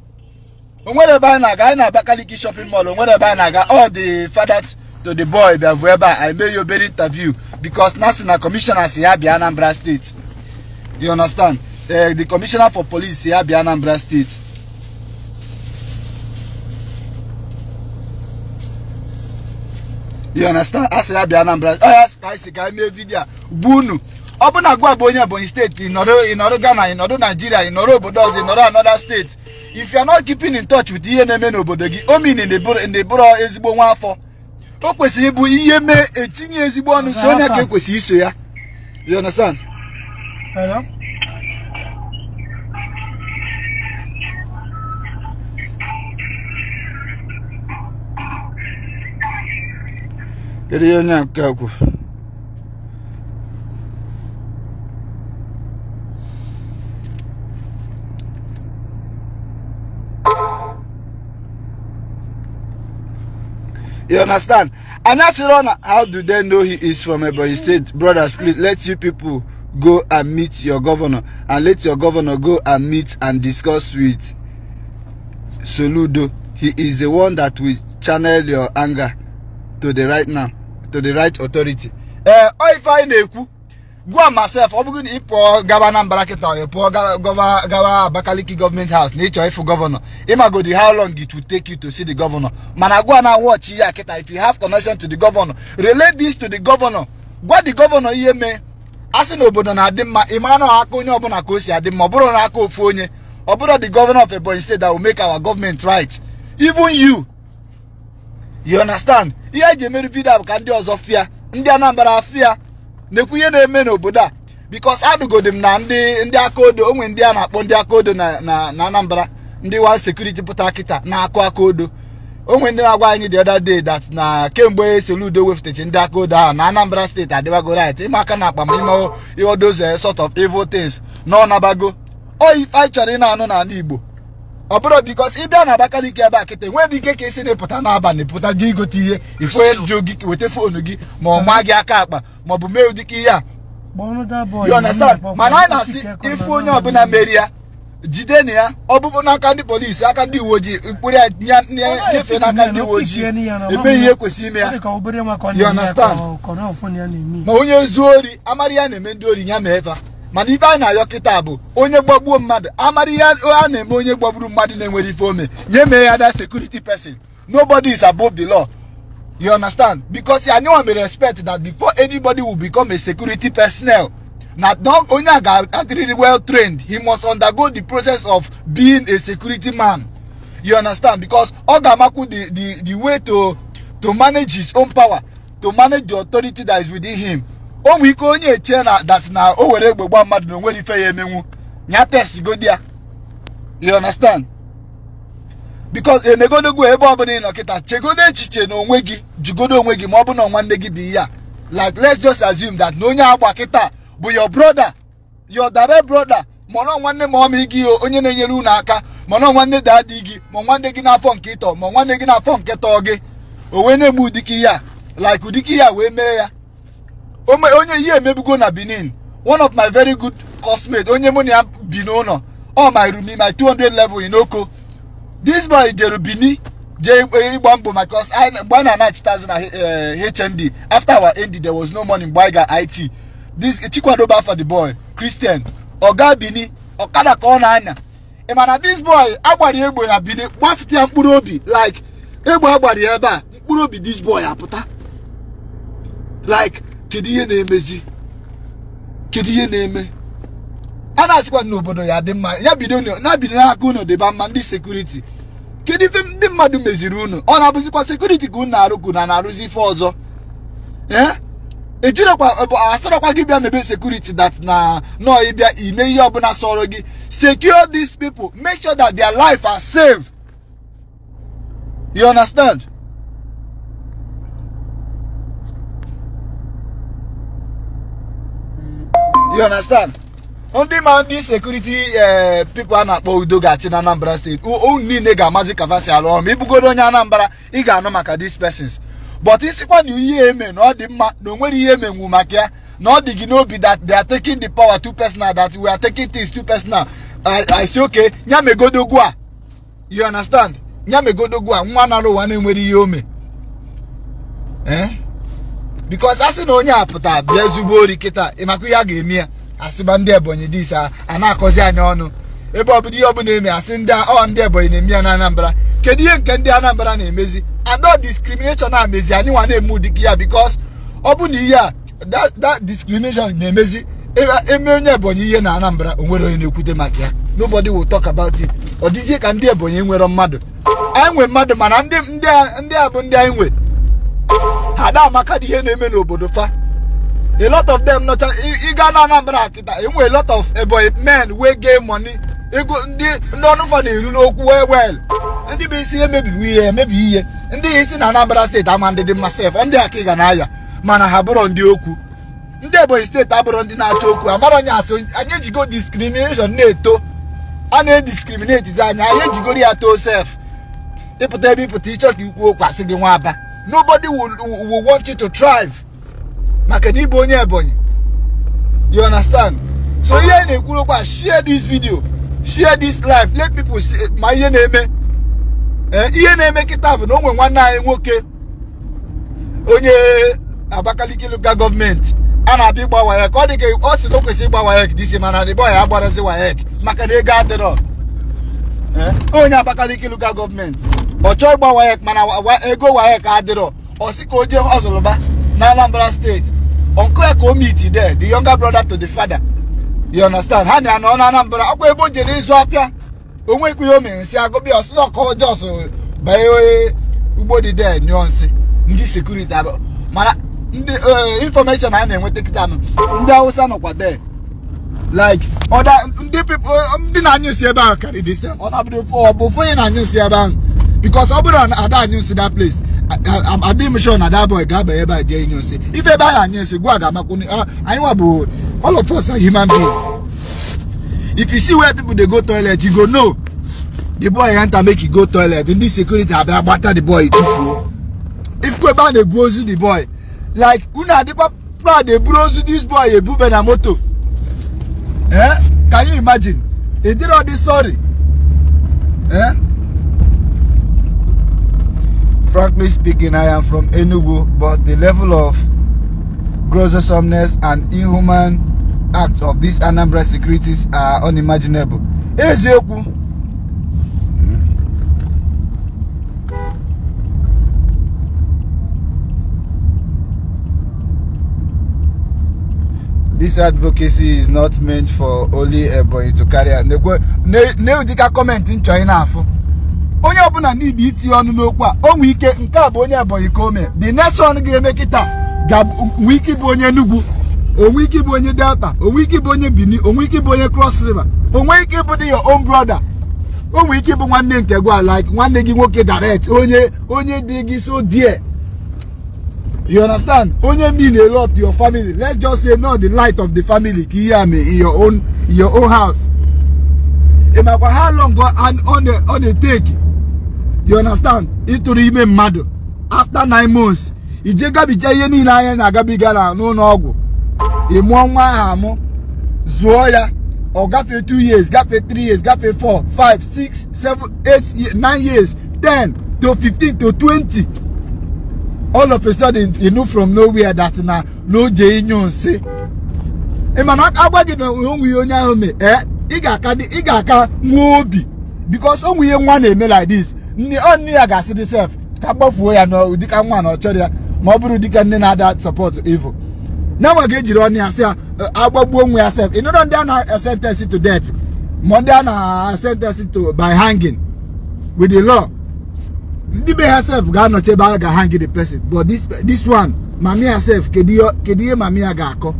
[SPEAKER 4] Onwere ebe anyị na-aga, anyị na Abakaliki shopping mall, onwere ebe anyị na-aga. All the father to the boy bịa vụ ebe a, anyị mee ya obere interview because na sị na commissioner si ya bịa Anambra State. You understand? The commissioner for police si ya bịa Anambra State. You understand? A sị ya bịa Anambra. Ọ ya ka anyị si ka anyị mee video a gwa unu. Ọ bụ na gwa bụ onye Ebonyi steeti, ịnọrọ Ghana, ịnọrọ Nigeria, ịnọrọ obodo ọzọ, ịnọrọ another state, if you are not keeping in touch with ihe na-eme n'obodo gị, o mean na ịbụrụ ezigbo nwa afọ. O kwesịrị ịbụ ihe mee etinye ezigbo ọnụ so onye ka ekwesịrị iso ya. You understand?
[SPEAKER 2] Hello?
[SPEAKER 4] Kedu ihe onye nke a kwuru? You understand? And that's on how do they know he is from Ebonyi State? Brothers, please let you people go and meet your governor, and let your governor go and meet and discuss with Soludo. He is the one that will channel your anger to the right now, to the right authority. Ọ ife anyị na-ekwu, gwa myself, ọ bụrụ na ị pụọ gaba Anambra kịta, ọ pụọ gawa Abakaliki government house na ịchọ ịfụ gọvanọ, ịmagodi how long it will take you to see the governor. Mana gwa na watch ya kịta, if you have connection to the governor, relate this to the governor. Gwa the governor ihe mee. A sị na obodo na-adị mma, ị mara na aka onye ọbụla ka o si adị mma, ọ bụrụ na aka ofu onye, ọ bụrụ the governor of Ebonyi State that will make our government right. Even you. You understand? Ihe eji emeri video bụ ka ndị ọzọ fịa, ndị Anambra fịa, nekwu ihe na-eme n'obodo a. Because anụgodi m na ndị aka odo, onwe ndị a na-akpọ ndị aka odo na Anambra, ndị one security pụta kịta na-akụ aka odo. Onwe ndị na-agwa anyị the other day that na kemgbe Soludo wefụtachi ndị aka odo ahụ na Anambra steeti adịbago right. Ịma aka na akpa ma ime ihe those sort of evil things na ọ nabago. Ọ ife anyị chọrọ ị na-anụ n'ala Igbo. Ọ bụrụ because ị bịa na Abakaliki ebe a kịta, enweghị ike ka esi na-pụta n'abalị pụta gị igote ihe, ife jụ gị weta foonu gị ma ọ maa gị aka akpa ma ọ bụ mee ụdịka ihe a. You understand? Mana anyị na-asị ife onye ọbụla meri ya, jidenu ya, ọ bụbụ n'aka ndị polisi, aka ndị uwe ojii, mkpụrụ ya nyefee n'aka ndị uwe ojii, eme ihe kwesịrị ime ya. You understand? Ma onye zuo ori, amara ya na-eme ndị ori ya ma efa. Mana ife anyị na-ayọ kịta bụ onye gbagbuo mmadụ, amara ihe a na-eme onye gbagburu mmadụ na-enwere ife ome, nye mee ya that security person. Nobody is above the law. You understand? Because anyị nwa mere respect that before anybody will become a security personnel, na onye a ga-adịrịrị well trained. He must undergo the process of being a security man. You understand? Because ọ ga-amakwu the way to manage his own power, to manage the authority that is within him. O nwee ike onye eche na that na o were egbe gba mmadụ na o nwere ife ya emenwu, nya test godi ya. You understand? Because enegodogo ebe ọbụla ị nọ kịta, chegodo echiche na onwe gị, jugodo onwe gị ma ọ bụ na nwanne gị bụ ihe a. Like let's just assume that na onye agba kịta bụ your brother, your direct brother, ma ọ nwanne ma ọmị gị, onye na-enyere unu aka, ma ọ nwanne daddy gị, ma nwanne gị n'afọ nke ịtọ, ma nwanne gị n'afọ nke tọọ gị, o wee na-eme ụdịka ihe a, like ụdịka ihe a wee mee ya. Onye ihe emebugo na Benin, one of my very good classmates, onye mụ na ya bi n'ụlọ, all my room, my 200 level in Oko, This boy jere Bini jee ịgba mbọ maka mgbe anyị na-anachite azụ na HND. After our ND, there was no money mgbe anyị ga IT. This Chikwadoba for the boy Christian Oga Bini ọkada ka ọ na-anya. Ị ma na this boy agbara egbe na Bini gbafute ya mkpụrụ obi, like egbe agbara ya ebe a, mkpụrụ obi this boy apụta. Like kedu ihe na-emezi, kedu ihe na-eme? A na-asịkwa n'obodo ya dị mma, ya bido na bido n'aka unu dịba mma. Ndị security, kedu ife ndị mmadụ meziri unu? Ọ na-abụzikwa security ka unu na-arụ ka unu na-arụzi ife ọzọ? Ee, ejirekwa asịrọkwa gị bịa mebe security that na nọọ ịbịa ime ihe ọbụla sọrọ gị. Secure these people, make sure that their life are safe. You understand? You understand? Ndị ma ndị security people a na-akpọ Udo ga-achị na Anambra steeti, unu niile ga-amazi ka si arụ ọrụ. Ma ịbụgodo onye Anambra, ị ga-anụ maka these persons. But isikwa na ihe eme na ọ dị mma na o nwere ihe emenwu maka ya, na ọ dị gị n'obi that they are taking the power too personal, that we are taking things too personal. I say okay, nya megodogwu a. You understand? Nya megodogwu a, nwa nara ụwa na-enwere ihe ome. Because a sị na onye a pụta bịa ezigbo ori kịta, ị makwa ihe a ga-eme ya. Asịba ndị Ebonyi dis a na-akọzi anyị ọnụ ebe ọbụla ihe ọbụla eme, asị ndị ọ ndị Ebonyi na-eme ya na Anambra. Kedu ihe nke ndị Anambra na-emezi? And all discrimination a mezi anyị nwa na-eme ụdị ya, because ọ bụ na ihe a that discrimination na-emezi eme onye Ebonyi ihe na Anambra, o nwere onye na-ekwute maka ya. Nobody will talk about it. Ọ dịzie ka ndị Ebonyi nwere mmadụ. Anyị nwe mmadụ, mana ndị a bụ ndị anyị nwe. Ha da amaka dị ihe na-eme n'obodo fa. A lot of them nọcha ịga na Anambra kịta, enwe a lot of Ebonyi men wey get money, ego ndị ọnụ fa na-eru n'okwu well well. Ndị bụ isi emebiwo ihe emebi ihe, ndị isi na Anambra steeti ama ndị dị mma sef, ndị aka ị ga na-aya, mana ha bụrụ ndị okwu. Ndị Ebonyi steeti abụrụ ndị na-achọ okwu, amara onye asị anyị ejigo discrimination na-eto, a na-ediscriminate anyị, anyị ejigoro ya too sef. Ịpụta ebe ịpụta ịchọ ka ikwu okwu, asị gị nwa aba. Nobody will want you to thrive maka na ịbụ onye Ebonyi. You understand? So ihe na-ekwuru okwu, share this video, share this live, let people see ma ihe na-eme. Ihe na-eme kịta bụ na o nwe nwanne anyị nwoke onye Abakaliki local gọọmenti a na-abịa ịgba WAEC. Ọ dị ka ọ sị na o kwesịrị ịgba WAEC disi, mana the boy agbarazi WAEC maka na ego adịrọ. Onye Abakaliki local gọọmenti ọ chọọ ịgba WAEC, mana ego WAEC adịrọ. Ọ sị ka o jee Ọzụlụba na Anambra steeti. Uncle ya ka o meet there, the younger brother to the father. You understand? Ha na-anọ na Anambra, ọkwa ebe o jere ịzụ afịa, onwekwa ihe o mere nsị agụbịa ọsị na ọkọ jos banye ugbo dị there nyụọ nsị. Ndị security abụ, mana ndị information a na-enweta kịta ndị Hausa nọkwa there. Like other ndị people ndị na-anyụ nsị ebe ahụ karịrị the same. Ọ na-abụrụ ọ bụ ofu onye na-anyụ nsị ebe ahụ, because ọ bụrụ na ada anyụ nsị that place, adịghị m sure na that boy ga-aba ebe a jee ịnyụ nsị. Ife ebe ahụ anyụ nsị gwa ga-amakwu anyị nwa bụ all of us are human beings. If you see where people dey go toilet, you go know the boy enter make he go toilet. Ndị security abịa gbata the boy tufuo. Ifukwa ebe a na-ebu ozu the boy, like unu adịkwa proud eburu ozu this boy ebube na moto. Can you imagine? They did all this sorry. Frankly speaking, I am from Enugu, but the level of gruesomeness and inhuman acts of these Anambra securities are unimaginable. Eziokwu. This advocacy is not meant for only Ebonyi to carry out. Ne-udika comment nchọ ị na-afụ. Onye ọbụla n'ibi itinye ọnụ n'okwu a, o nwee ike nke a bụ onye Ebonyi ka o mee. The next one ga-eme kịta ga-nwee ike ịbụ onye Enugu, o nwee ike ịbụ onye Delta, o nwee ike ịbụ onye Benin, o nwee ike ịbụ onye Cross River, o nwee ike ịbụ your own brother, o nwee ike ịbụ nwanne nke gwa, like nwanne gị nwoke direct, onye dị gị so dear. You understand? Onye mean a lot to your family. Let's just say not the light of the family ka ihe ame in your own house. Ịmakwa how long ọ na-etake? You understand? Ịtụrụ ime mmadụ after 9 months, ije gabiga ihe niile anya na-agabiga na n'ụlọ ọgwụ, ị mụọ nwa ahụ amụ, zụọ ya, Ọ gafee 2 years, gafee 3 years, gafee 4, 5, 6, 7, 8, 9 years, 10 to 15 to 20. All of a sudden, you know from nowhere that na n'oje inyu nsị. Ị ma na agwa gị na onwe ihe onye ahụ mee, ee, ị ga-aka dị, ị ga-aka nwee obi, because onwe ihe nwa na-eme like this, nne ọ nne ya ga-asị dị sef ka gbafuo ya na dịka nwa na ọ chọrọ ya, ma ọ bụrụ dịka nne na-ada support evil nyanwa ga-ejiri ọnụ ya sị ya agbagbuo onwe ya sef. Ị nụrụ ndị a na-sentence to death, ma ndị a na-sentence to by hanging with the law, ndị be ha sef ga-anọchi ebe a ga-hang the person. But this one, mami ya sef, kedu ihe mami ya ga-akọ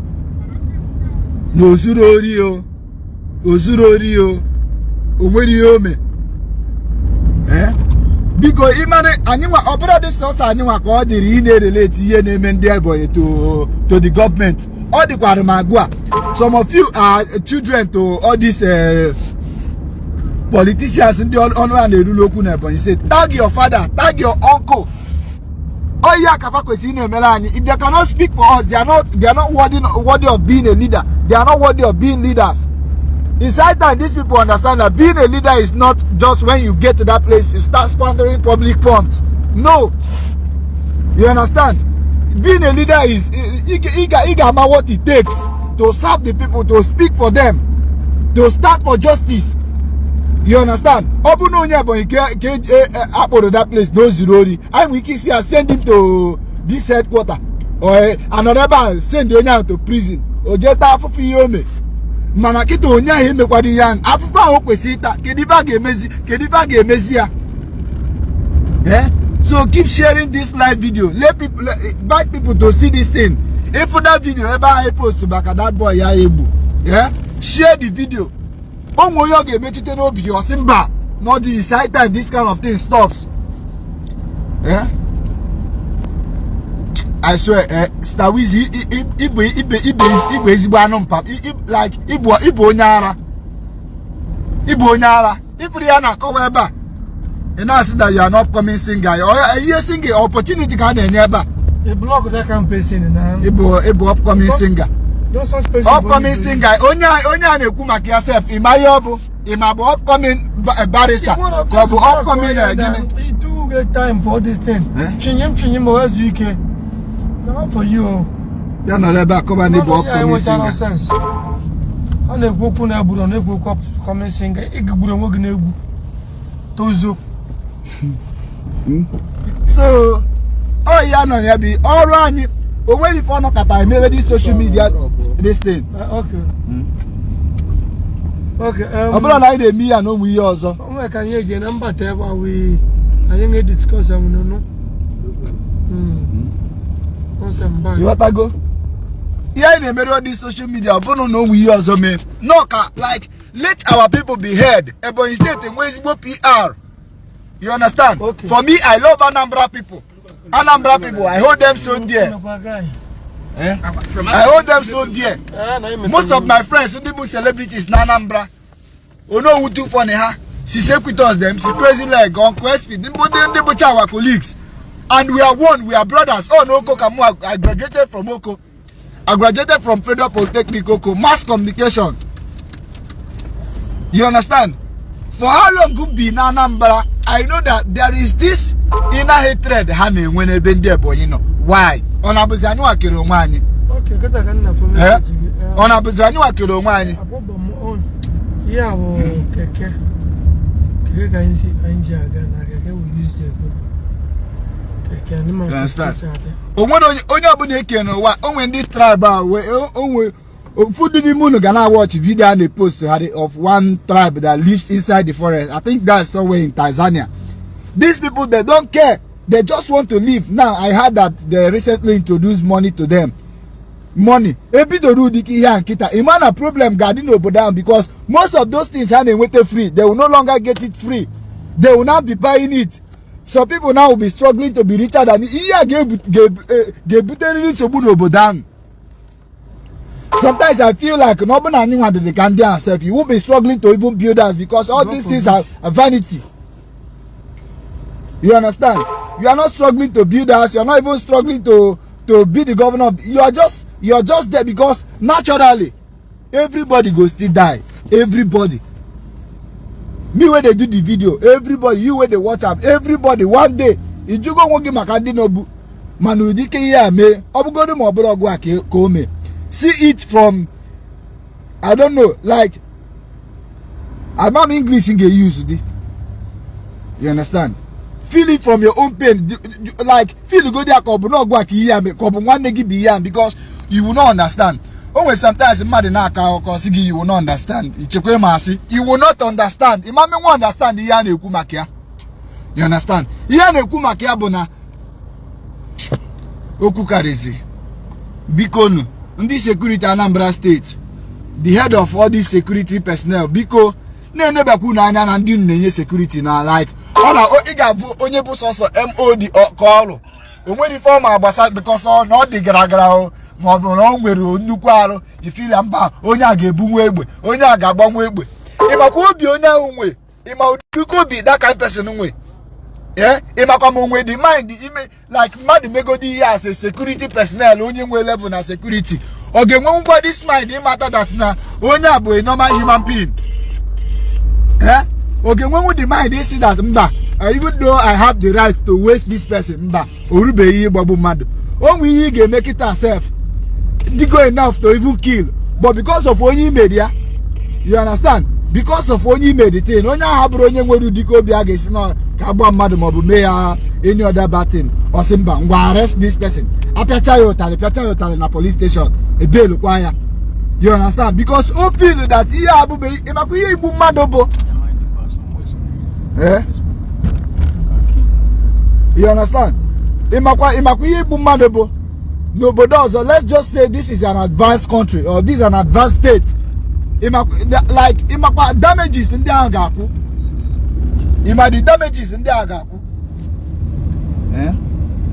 [SPEAKER 4] na ozuru ori o, ozuru ori o, o nwere ihe ome. Ee, biko, ịmara anyị nwa, ọ bụrụ dị sọsọ anyị nwa ka ọ dịrị ị na-erelate ihe na-eme ndị Ebonyi to the government. Ọ dịkwara m agụ a, some of you are children to all these politicians ndị ọnụ ha na-erulu okwu na Ebonyi State. Tag your father, tag your uncle. Ọ ihe akafa kwesịrị ị na-emere anyị. If they cannot speak for us, they are not worthy of being a leader. They are not worthy of being leaders. It's high time these people understand that being a leader is not just when you get to that place you start squandering public funds. No, you understand? Being a leader is ị ga-ama what it takes to serve the people, to speak for them, to stand for justice. You understand? Ọ bụ na onye Ebonyi ka akpọrọ that place na o zuru ori, anyị nwere ike isi ya send him to this headquarter or anọrọ ebe a send onye ahụ to prison, o jee taa afụfụ ihe o mee. Mana kịta onye ahụ emekwara ihe ahụ, afụfụ ahụ o kwesịrị ịta, kedu ife a ga-emezi? Kedu ife a ga-emezi ya? Eh? So keep sharing this live video. Let people, invite people to see this thing. If that video ebe ahụ post maka that boy ya egbu, yeah? Share the video. Onwe onye ọ ga-emetụta n'obi ya, ọsị mba, not the high time this kind of thing stops. Yeah? I swear, Starwizi, ịbụ ịbụ ịbụ ịbụ ezigbo anụ mpa, like ịbụ onye ara, ịbụ onye ara. Ịfụrụ ya na-akọwa ebe a, ị na-asị that you are an upcoming singer. Ihe singing opportunity ka a na-enye ebe a.
[SPEAKER 2] A block that kind person na.
[SPEAKER 4] Ịbụ upcoming singer.
[SPEAKER 2] No such person.
[SPEAKER 4] Upcoming singer, onye a na-ekwu maka ya sef, ịma ihe ọ bụ? Ịma bụ upcoming barrister ka ọ bụ upcoming gịnị?
[SPEAKER 2] You do get time for this thing.
[SPEAKER 4] Eh?
[SPEAKER 2] Chinyem chinyem o ezu ike. Not for you o.
[SPEAKER 4] Ya nọrọ ebe a kọba na ịbụ upcoming singer.
[SPEAKER 2] Nonsense. A na-ekwu okwu na-egburu, na-ekwu okwu upcoming singer, ị gburu onwe gị n'egwu. Tozo.
[SPEAKER 4] So ọ ya nọ ya bụ ọrụ anyị. O nweghị ife ọnọkọta emebe this social media this thing.
[SPEAKER 2] Okay. Okay.
[SPEAKER 4] Ọ bụrụ na anyị na-eme ya na ụmụ ihe ọzọ.
[SPEAKER 2] O nwere ka anyị ege na mbata ebe a wee anyị ga-discuss am nụnụ. Once I'm back.
[SPEAKER 4] Ịghọtago ihe anyị na-emere dị social media? Ọ bụrụ na ụmụ ihe ọzọ mee nọ ka, like, let our people be heard. Ebonyi State enwe ezigbo PR. You understand?
[SPEAKER 2] Okay.
[SPEAKER 4] For me, I love Anambra people. Anambra people, I hold them so dear.
[SPEAKER 2] Emekwa guy.
[SPEAKER 4] Eh? I hold them so dear.
[SPEAKER 2] Ah, na imete.
[SPEAKER 4] Most of my friends ndị bụ celebrities na Anambra, Onowu Too Funny ha, Sisequitos dem, si Crazy Leg, Uncle SP, ndị bụcha our colleagues, and we are one, we are brothers. Oh no, Oko ka mụ. I graduated from Oko. I graduated from Federal Polytechnic Oko, mass communication. You understand? For how long m bi na Anambra, I know that there is this inner hatred ha na-enwe n'ebe ndị Ebonyi nọ. Why? Ọ na-abụzi anyị wakere onwe anyị?
[SPEAKER 2] Okay, kịta ka nna fọ
[SPEAKER 4] Eh?
[SPEAKER 2] message gị.
[SPEAKER 4] Ọ na-abụzi anyị wakere onwe anyị?
[SPEAKER 2] Agbụgbọ m on. Ihe a bụ keke. Keke ka anyị si anyị ji aga na keke we use dey go. Keke anyị ma
[SPEAKER 4] You
[SPEAKER 2] keke
[SPEAKER 4] understand?
[SPEAKER 2] si adị.
[SPEAKER 4] O nwere onye ọbụla eke n'ụwa onwe ndị tribe a onwe ụfọdụ n'ime unu ga na-watch video a na-epost harị of one tribe that lives inside the forest. I think that's somewhere in Tanzania. These people, they don't care, they just want to live. Now I heard that they recently introduced money to them. Money ebidoro ụdịka ihe a nkịta, ịma na problem ga-adị n'obodo ahụ, because most of those things ha na-enweta free, they will no longer get it free. They will now be buying it. Some people now will be struggling to be richer than ihe a ga-ebuterịrị nsogbu n'obodo ahụ. Sometimes I feel like na ọ bụ na anyị nwa dị ka ndị ahụ sef, you won't be struggling to even build house, because all these things are vanity. You understand? You are not struggling to build house. You are not even struggling to be the governor of, you are just there because naturally everybody go still die. Everybody, me wey dey do the video, everybody, you wey dey watch am, everybody, one day ijugo onwe gị maka ndị nọbu mana ụdị ike ihe a mee. Ọ bụgodu ma ọ bụrụ ọgụ a ka o mee, see it from, I don't know, like ama m English m ga-use dị, you understand? Feel it from your own pain. Like feel go there ka ọ bụ na ọgụ a ka ihe a mee, ka ọ bụ nwanne gị bụ ihe a, because you will not understand. O nwere sometimes mmadụ na-akọ akụkọ sị gị, "You will not understand." Ichekwa ma asị you will not understand, ịma nwe understand ihe a na-ekwu maka ya. You understand? Ihe a na-ekwu maka ya bụ na okwu karịzi. Bikonu, ndị security Anambra State, the head of all these security personnel, biko na-enebakwa unu anya na ndị unu na-enye security na like ọ na ị ga-abụ onye bụ sọsọ MOD ka ọrụ o nwere ife ọ ma gbasa, because ọ na ọ dị gara gara o, ma ọ bụ na ọ nwere nnukwu arụ ifila mba, onye a ga-ebunwe egbe, onye a ga-agbanwe egbe. Ịmakwa obi onye ahụ nwe? Ịma ụdịka obi that kind person nwe? Ee, ịmakwa ma onwe the mind ime like mmadụ megodi ihe as a security personnel, onye nwe level na security, ọ ga-enwenwukwa this mind ịmata that na onye a bụ a normal human being? Eh, ọ ga-enwenwu the mind isi that mba, even though I have the right to waste this person, mba, o rubeghị ihe ịgbagbu mmadụ. O nwe ihe ị ga-eme kịta sef digo enough to even kill, but because of onye imeri ya, you understand, because of onye ime the thing, onye ahụ abụrụ onye nwere ụdịka obi a ga-esi na ka agba mmadụ maọbụ mee ya any other bad thing, ọ sị mba, ngwa, arrest this person, apịacha ya ụtarị, pịacha ya ụtarị na police station, ebelukwa ya. You understand? Because o feel that ihe abụbeghị. Ịmakwa ihe igbu mmadụ bụ? Eh, you understand? Ịmakwa ihe igbu mmadụ bụ n'obodo ọzọ? Let's just say this is an advanced country or this is an advanced state. Ịmakwa like ịmakwa damages ndị ahụ ga-akwụ? Ịma the damages ndị ahụ ga-akwụ? Eh?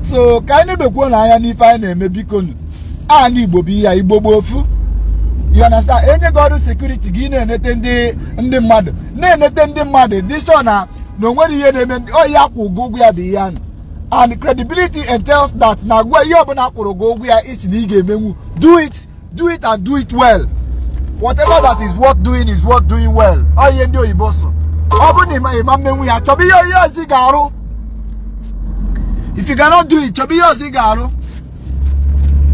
[SPEAKER 4] So ka anyị na-ebekwuo n'anya n'ife anyị na-eme, biko nu. Ana Igbo bụ ihe a, Igbo bụ ofu. You understand? Enye gị ọrụ security gị, na-enete ndị mmadụ, na-enete ndị mmadụ, dị sure na o nwere ihe na-eme ndị ọ ya kwụ ụgwọ ụgwọ ya bụ ihe ahụ. And credibility entails that na gwa ihe ọbụla akwụrụ gị ụgwọ ya, isi na ị ga-emenwu, do it, do it and do it well. Whatever that is worth doing is worth doing well. Ọ ihe ndị oyibo so. Ọ bụrụ na ịma mmenwu ya, chọba ihe ọzọ ị ga-arụ. If you cannot do it, chọba ihe ọzọ ị ga-arụ.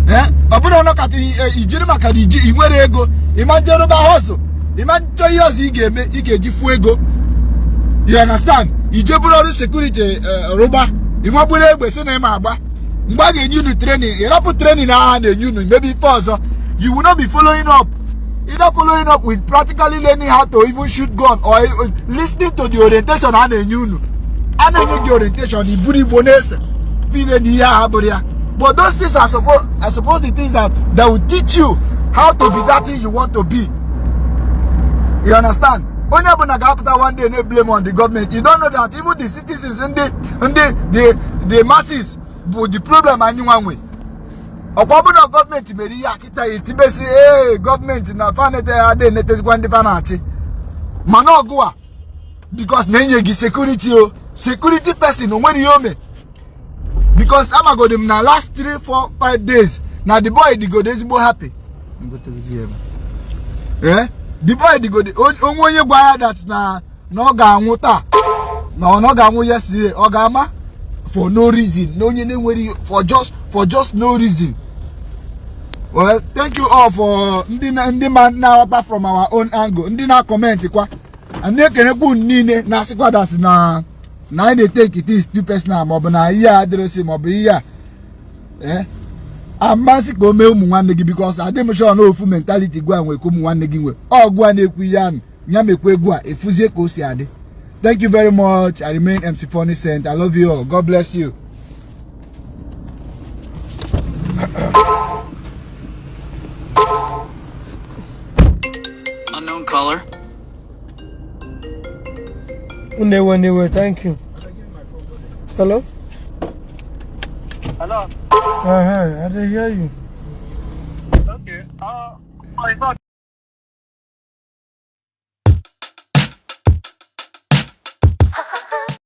[SPEAKER 4] Ee, ọ bụrụ ọnọkata ijiri maka na iji ị nwere ego, ịma njerụba hustle, ịma nchọ ihe ọzọ ị ga-eme ị ga-eji fuo ego. You understand? Ije bụrụ ọrụ security rụba, ịma bụrụ egbe si na ịma agba. Mgbe a ga-enye unu training, ịrapụ training agha na-enye unu, mebe ife ọzọ. You will not be following up, either following up with practically learning how to even shoot gun or listening to the orientation a na-enye unu. A na-enye gị orientation, iburu igbo na-ese file na ihe ahụ bụrụ ya. But those things are supposed the things that will teach you how to be that thing you want to be. You understand? Onye ọbụla ga-apụta one day na blame on the government. You don't know that even the citizens, ndị the masses bụ the problem anyị nwa nwe. Ọkwa ọbụla gọọmenti mere ihe akịta, etibesi ee gọọmenti na fanete ada enetezikwa ndị fa na-achị. Mana ọgụ a, because na-enye gị security, o security person o nwere ihe o mee, because amagodi m na last 3 4 5 days na the boy digodo ezigbo happy. Eh, the boy digodo onwe onye gwa ya that na ọ ga-anwụ taa, na ọ ga-anwụ yesterday, ọ ga-ama for no reason na onye na-enwere for just no reason. Well, thank you all for ndị na ndị ma na-aghọta from our own angle, ndị na-comment kwa. Na-ekenekwa unu niile na-asịkwa that na anyị na-etake it too personal, maọbụ na ihe a adịrịsị, maọbụ ihe a ee amasị ka o mee ụmụ nwanne gị, because adị m sure na ofu mentality gwa nwe ka ụmụ nwanne gị nwe. Ọgụ a na-ekwu ihe ahụ ya mekwa egwu a efuzie ka o si adị. Thank you very much. I remain MC Funny Saint. I love you all. God bless you.
[SPEAKER 6] Unknown caller.
[SPEAKER 2] Nnewe, Nnewe, thank you. Hello?
[SPEAKER 7] Hello.
[SPEAKER 2] Uh-huh, I didn't hear you.
[SPEAKER 7] Okay. It's not